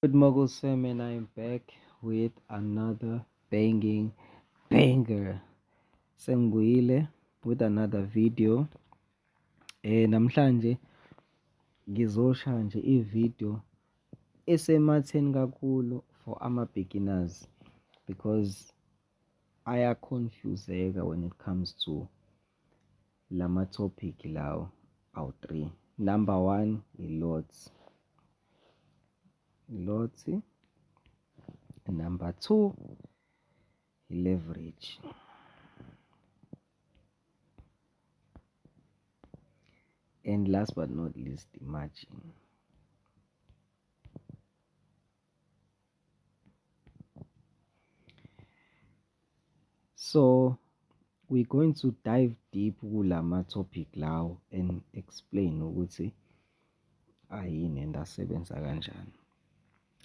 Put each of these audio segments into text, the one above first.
Good Mogul Sam, and I'm back with another banging banger. Sengibuyile with another video. Namhlanje ngizoshaya nje i-video esematheni kakhulu for ama beginners because ayaconfuseka when it comes to lama topic lawo awu-3. Number 1 i-lots. Lots. Number 2 i-leverage. And last but not least, margin. So we're going to dive deep kulama topic lawo and explain ukuthi ayini and asebenza kanjani.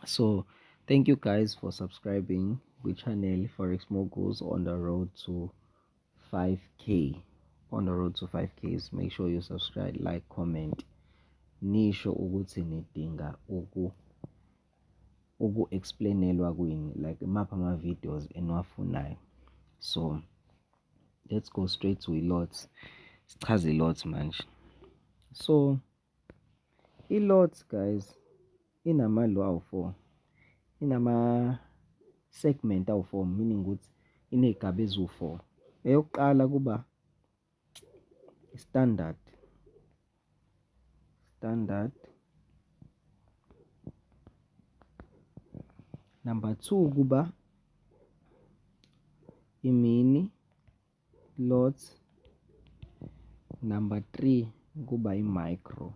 So thank you guys for subscribing we channel Forex Moguls on the road to 5K. On the road to 5Ks. Make sure you subscribe, like, comment. Nisho ukuthi nidinga uku-explainelwa kwini, like imaphi ama-videos eniwafunayo. So let's go straight to i-lots. Sichaze i-lots manje. So i-lots guys inamalo awu-4, inama-segment awu-4, meaning ukuthi iney'gaba eziwu-4. Eyokuqala kuba standard. Number 2 kuba imini lot. Number 3 kuba i-micro.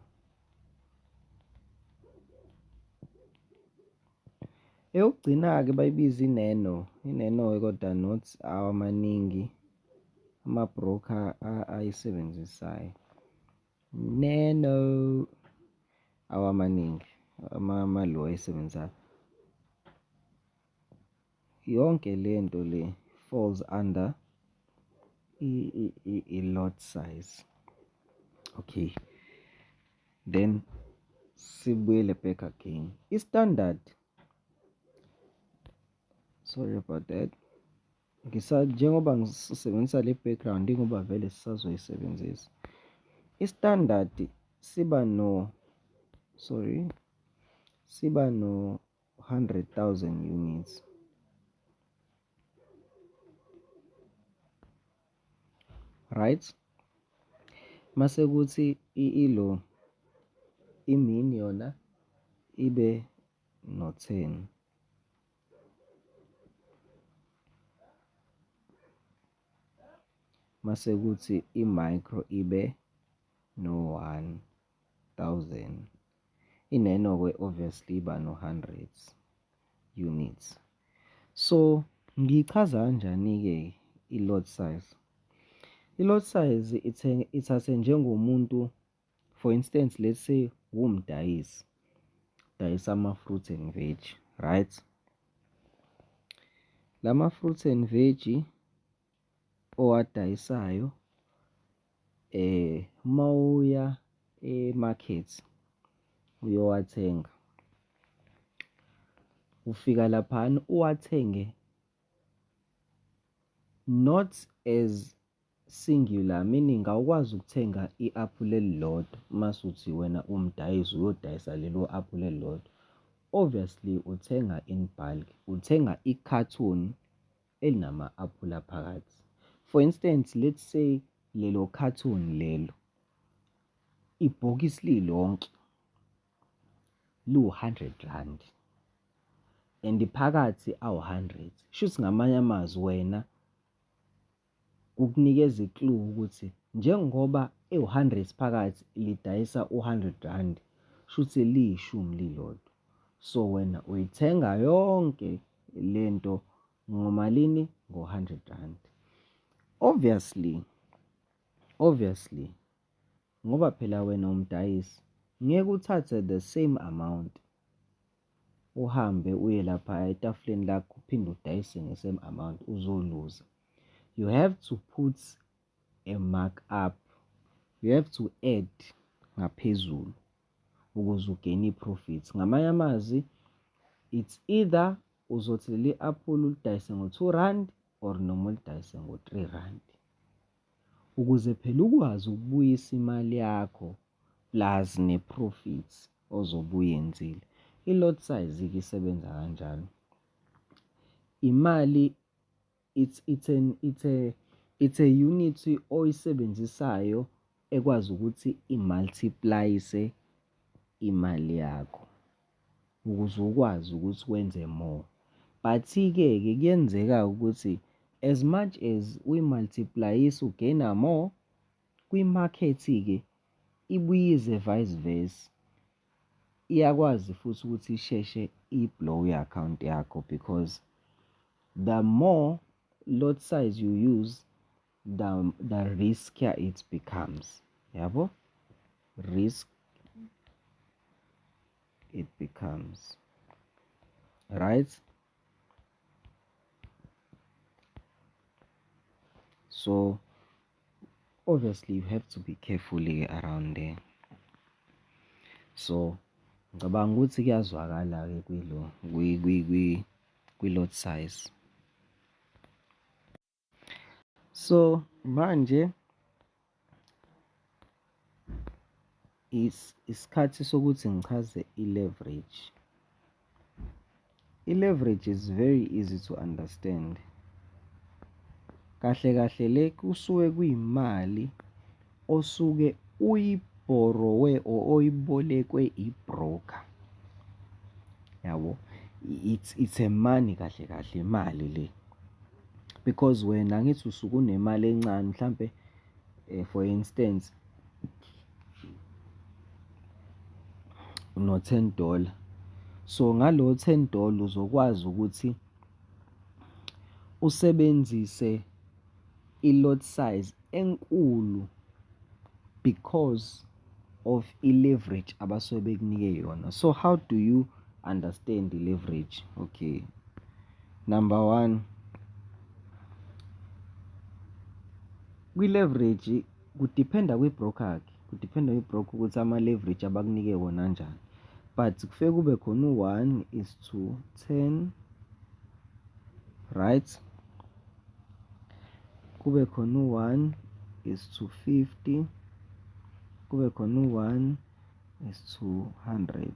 Eyokugcina-ke bayibiza i-nano. I-nano kodwa not awamaningi ama-broker ayisebenzisayo. Nano awamaningi amalo ayisebenzisayo. Yonke lento le falls under i-lot size. Okay, then sibuyele back again. I-standard, sorry about that, njengoba ngisebenzisa le background ingoba vele sisazoyisebenzisa. I-standard siba no, sorry, siba no 100,000 units. Right? Mase kuthi ilo imini yona ibe no 10. Mase kuthi i-micro ibe no 1,000. I-nano ke obviously iba no hundreds units. So ngichaza kanjani ke i-lot size? I-lot size ithathe njengomuntu, for instance, let's say umdayisi, dayisa ama-fruits and veg, right? Lama fruits and veg owadayisayo, mawuya e-market uyowathenga, ufika laphana uwathenge not as singular, meaning awukwazi ukuthenga i-apple elilodwa masuthi wena umdayisi uyodayisa lelo apple elilodwa. Obviously uthenga in bulk, uthenga i-carton elinama-aphula phakathi. For instance, let's say lelo carton lelo, ibhokisi lilonke liwu-100 rand and phakathi awu-100. Shuthi ngamanye amazwi wena kukunikeza i-clue ukuthi njengoba ewu-100 phakathi lidayisa u-100 rand, shuthi liyishumi lilodwa. So wena uyithenga yonke lento ngomalini? Ngo-100 rand. Obviously ngoba phela wena umdayisi ngeke uthathe the same amount uhambe uye lapha etafuleni lakho uphinde udayise nge-same amount, uzoluza. You have to put a mark up, you have to add ngaphezulu ukuze ugain i-profit. Ngamanye amazwi It's either uzothi leli apula ulidayise ngo-2 rand or noma ulidayise ngo-3 rand. Ukuze phela ukwazi ukubuyisa imali yakho plus ne-profit ozobe uyenzile. I-lot size-ke isebenza kanjalo. Imali it's it's an it's a it's a unit oyisebenzisayo ekwazi ukuthi i-multiply-ise imali yakho ukuze ukwazi ukuthi wenze more. But-ke ke kuyenzeka ukuthi as much as uyi-multiply-isa u-gain-a more, kwi-market-ke ibuye ize vice versa. Iyakwazi futhi ukuthi isheshe i-blow i-account yakho because the more lot size you use, the riskier it becomes. Yabo? Risk it becomes. Right? So obviously you have to be careful around there. So ngicabanga ukuthi kuyazwakala-ke kwilo kwi-lot size. So manje isikhathi sokuthi ngichaze i-leverage. I-leverage is very easy to understand. Kahle kahle le kusuke kuyimali osuke uyi-borrow-e or oyibolekwe i-broker. Yabo? It's a money kahle kahle imali le. Because wena angithi usuke unemali encane mhlampe for instance uno-ten dollar. So ngalo ten dollar uzokwazi ukuthi usebenzise i-lot size enkulu because of i-leverage abasuke bekunike yona. So how do you understand i-leverage? Okay, number one, kwi-leverage ku-depend-a kwi-broker ke, ku-depend-a kwi-broker ukuthi ama-leverage abakunike wona anjani. But kufike kube khona u-one is to ten, right? Kube khona u-one is to 50, kube khona u-one is to 100.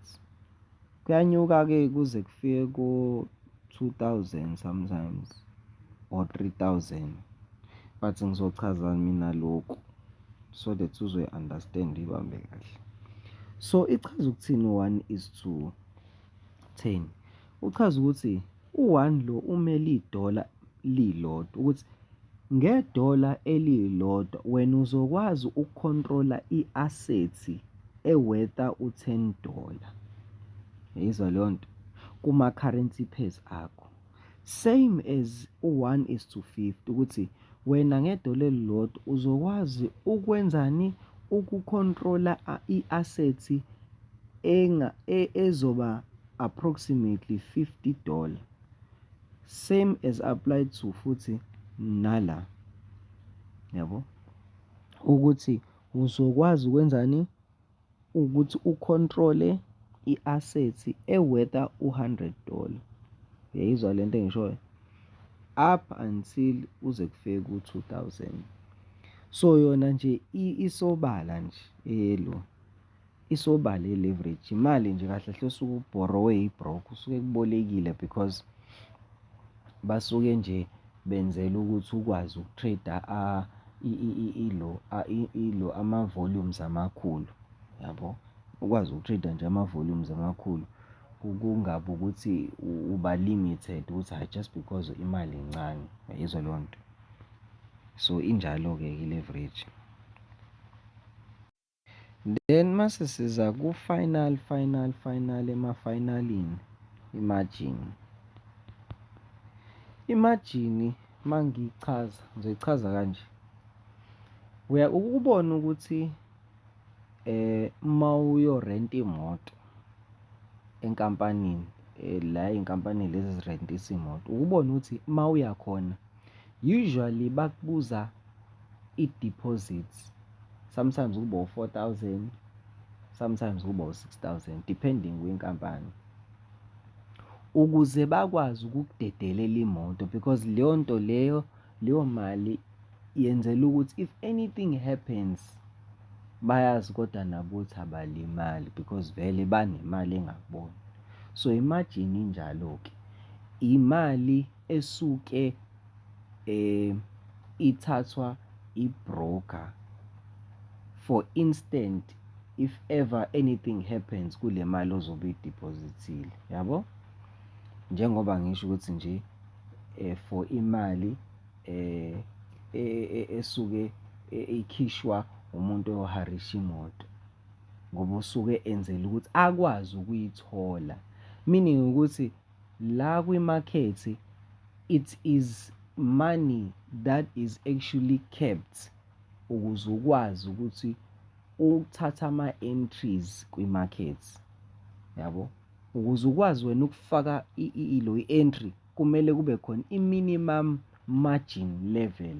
Kuyanyuka-ke kuze kufike ko-2000 sometimes or 3000, but ngizochaza mina lokhu so that uzoyi-understand uyibambe kahle. So ichaza ukuthini u-one is to 10? Uchaza ukuthi u-one lo umele idola lilodwa, ukuthi ngedola elilodwa wena uzokwazi uku-control-a i-asset e-worth-a u-ten dollar. Uyayizwa leyo nto? Kuma-currency pairs akho. Same as u-one is to 50, ukuthi wena ngedola elilodwa uzokwazi ukwenzani? Uku-control-a i-asset ezoba approximately 50 dollar. Same as applied to futhi nala. Yabo? Ukuthi uzokwazi ukwenzani? Ukuthi u-control-e i-asset e-worth-a u-hundred dollar. Uyayizwa lento engishoyo? Up until kuze kufike ku-2000. So yona nje isobala nje eyelo. Isobala i-leverage, imali nje kahle hle osuke u-borrow-e i-broker, usuke ekubolekile because basuke nje benzela ukuthi ukwazi uku-trade-a ilo ilo ama-volumes amakhulu, yabo? Ukwazi uku-trade-a nje ama-volumes amakhulu, kungabi ukuthi uba limited ukuthi hhayi just because imali incane, uyayizwa leyo nto? So injalo-ke i-leverage. Then mase siza ku-final final final ema-final-ini, i-margin. I-margin mangiyichaza ngizoyichaza kanje. Uya ukubona ukuthi uma uyo-rent-a imoto enkampanini la iy'nkampani lezi ezi-rent-isa imoto, ukubone ukuthi uma uya khona usually bakubuza i-deposit, sometimes kuba u-4,000, sometimes kuba u-6,000 depending kwinkampani. Ukuze bakwazi ukukudedelela imoto because leyo nto leyo, leyo mali yenzela ukuthi if anything happens, bayazi kodwa nabo ukuthi abalimali because vele banemali engakubona. So i-margin injalo-ke, imali esuke ithathwa i-broker for instant if ever anything happens kule mali ozobe uyidiphozithile, yabo? Njengoba ngisho ukuthi nje for imali esuke ikhishwa umuntu oyoharisha imoto ngoba usuke enzela ukuthi akwazi ukuyithola, meaning ukuthi la kwimakethe it is money that is actually kept ukuze ukwazi ukuthi ukuthatha ama-entries kwi-market, yabo? Ukuze ukwazi wena ukufaka ilo i-entry kumele kube khona i-minimum margin level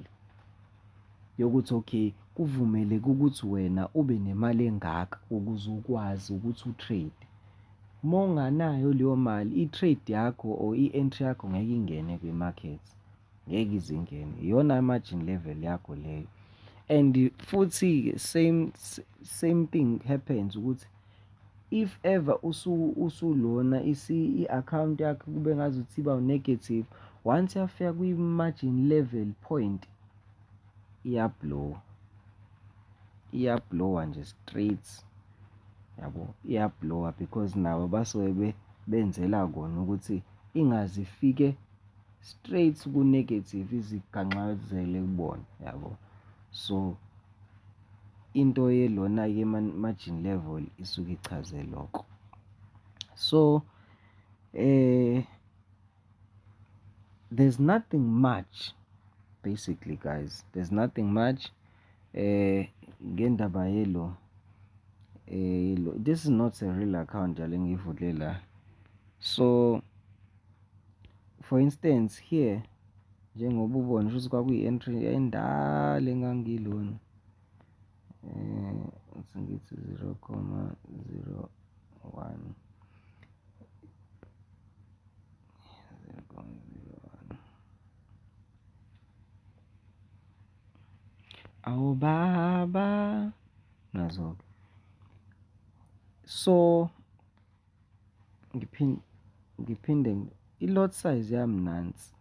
yokuthi okay, kuvumeleke ukuthi wena ube nemali engaka ukuze ukwazi ukuthi u-trade. Uma unganayo leyo mali, i-trade yakho or i-entry yakho ngeke ingene kwi-market, ngeke ize ingene. Iyona margin level yakho leyo. And futhi-ke same thing happens ukuthi if ever usulona i-account yakho kube ngazuthi iba negative, once yafika kwi-margin level point, iya-blow-a, iya-blow-a nje straight, yabo? Iya-blow-a because nabo basuke benzela kona ukuthi ingaze ifike straight ku-negative iziganxazele kubona, yabo? So into yelona-ke margin level isuke ichaze lokho. So there's nothing much basically, guys, there's nothing much ngendaba yelo yelo. This is not a real account njalo engiyivule la. So for instance here, njengoba ubona ukuthi kwakuyi-entry endala engangilona, uthi ngithi 0,01, 0,01. Awu baba, nazo-ke. So ngiphinde i-lot size yami nansi,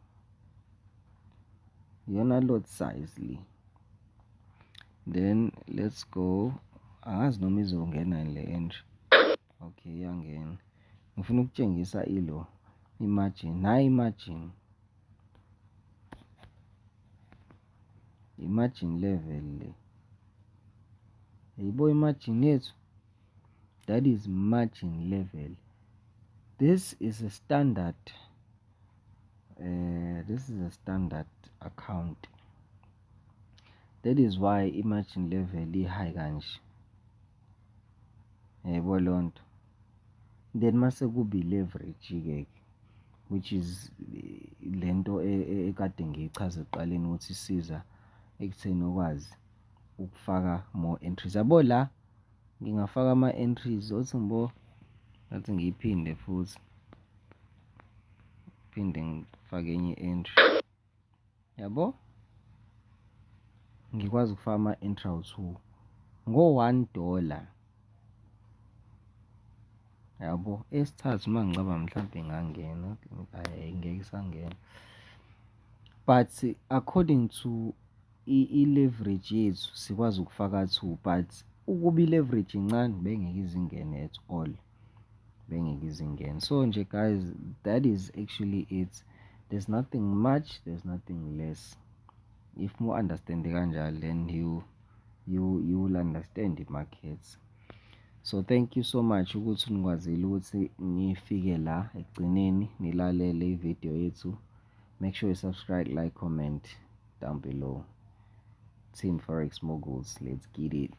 iyona lot size le. Then let's go, angazi noma izongena le entry. Okay, iyangena. Ngifuna ukutshengisa ilo i-margin, nayi i-margin, i-margin level le, yibo i-margin yethu. That is margin level. This is a standard, this is a standard account. That is why i-margin level i-high kanje, yayibona leyo nto? Then mase kuba i-leverage-ke, which is lento ekade ngiyichaza ekuqaleni ukuthi isiza ekutheni ukwazi ukufaka more entries, yabo? La ngingafaka ama-entries, othi ngibo ngathi ngiyiphinde futhi, phinde ngifake enye i-entry, yabo? Ngikwazi ukufaka ama-entry awu-2 ngo-$1, yabo? Esithathu uma ngicabanga mhlawumbe ingangena, hhayi, ngeke isangena, but according to i-leverage yethu sikwazi ukufaka 2, but ukuba i-leverage incane bengeke ize ingene at all, bengeke ize ingene. So nje guys, that is actually it. There's nothing much, there's nothing less. If more understand kanjalo, then you will understand the markets. So thank you so much ukuthi nikwazile ukuthi nifike la ekugcineni, nilalele i-video yethu. Make sure you subscribe, like, comment down below. Team Forex Moguls, let's get it.